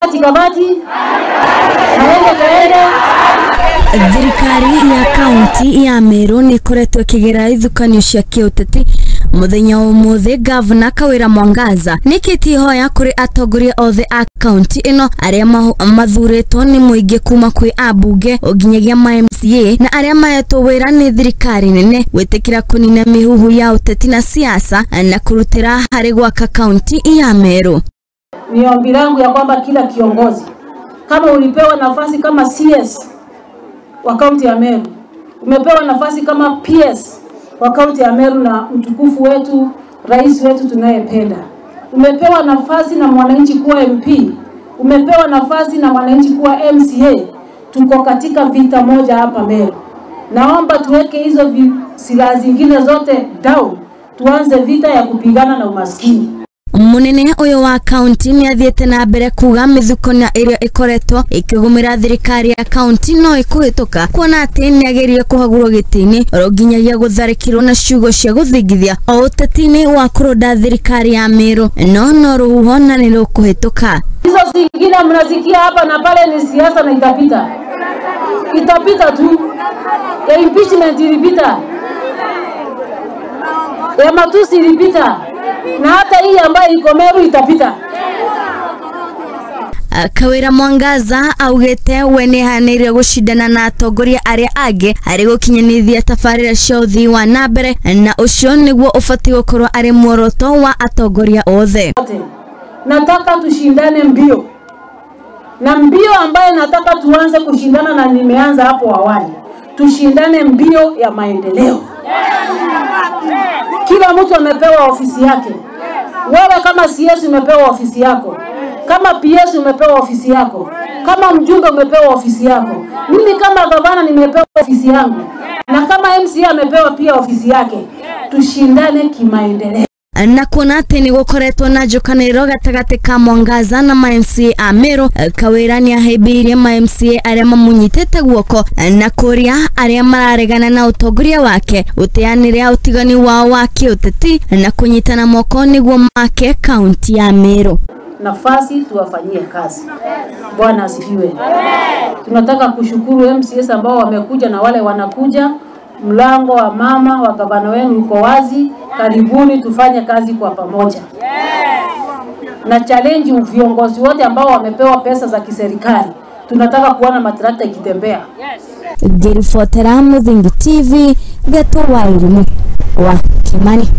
Kabati kabati. Kaende kaende. Thirikari ya kaunti ya Meru nĩ ĩkoretwo ĩkĩgera ithukanio cia kĩũteti. Mũthenya wa ũmũthĩ Gavana Kawira Mwangaza nĩkĩtie ihoya kũrĩ atongoria othe a kaunti ĩno arĩa mathurĩtwo nĩ mũingĩ kuma kwĩ ambunge nginyagia ma MCA na arĩa mahetwo wĩra nĩ thirikari nene gwĩtĩkĩra kũnina mĩhuhu ya ũteti na siasa na kũrutĩra harĩ gwaka kaunti ya Meru. Ni ombi langu ya kwamba kila kiongozi, kama ulipewa nafasi kama CS wa kaunti ya Meru, umepewa nafasi kama PS wa kaunti ya Meru na mtukufu wetu rais wetu tunayependa, umepewa nafasi na mwananchi kuwa MP, umepewa nafasi na mwananchi kuwa MCA, tuko katika vita moja hapa Meru. Naomba tuweke hizo silaha zingine zote down, tuanze vita ya kupigana na umaskini. Munene uyu wa kaunti ni athiete na mbere kuga mithuko na iria ikoretwo ikigumira thirikari ya kaunti no ikuhituka kuona ati ni agerie kuhagurwo giti-ini oro nginyagia gutharikirwo na ciugo cia guthingithia o uteti-ini wa kuronda thirikari ya Meru no ruhuho na ni rukuhituka. Hizo zingine mnasikia hapa na pale ni siasa na itapita, itapita tu. Ya impeachment ilipita, ya matusi ilipita, na hata hii ambayo iko Meru itapita. Kawira Mwangaza augite we nĩahanĩirie gũcindana na atongoria arĩa angĩ harĩ gũkinyanĩria tabarĩra cia ũthii wa na mbere na ũcio nĩguo ũbatiĩ gũkorwo arĩ muoroto wa atongoria othe. Nataka tushindane mbio, na mbio ambayo nataka tuanze kushindana na nimeanza hapo awali, tushindane mbio ya maendeleo. Kila mtu amepewa ofisi yake. Wewe kama CS umepewa ofisi yako, kama PS umepewa ofisi yako, kama mjumbe umepewa ofisi yako, mimi kama gavana nimepewa ofisi yangu, na kama MCA amepewa pia ofisi yake. Tushindane kimaendeleo. Na kuona atĩ nĩ gũkoretwo na njũkanĩrĩro gatagatĩ ka Mwangaza na ma MCA a Meru, Kawira nĩ ahĩmbĩirie ma MCA arĩa mamũnyitĩte guoko na kũria arĩa mararegana na ũtongoria wake gũteanĩria ũtigani wao wa kĩũteti na kũnyitana moko nĩguo make kaunti ya Meru. Nafasi tuwafanyie kazi. Bwana asifiwe. Tunataka kushukuru MCAs ambao wamekuja na wale wanakuja. Mlango wa mama wa gavana wenu uko wazi. Karibuni tufanye kazi kwa pamoja. Na challenge viongozi wote ambao wamepewa pesa za kiserikali. Tunataka kuona matrakta ikitembea. Ngiribotera Muthingi TV, Geto wa Irimu wa Kimani.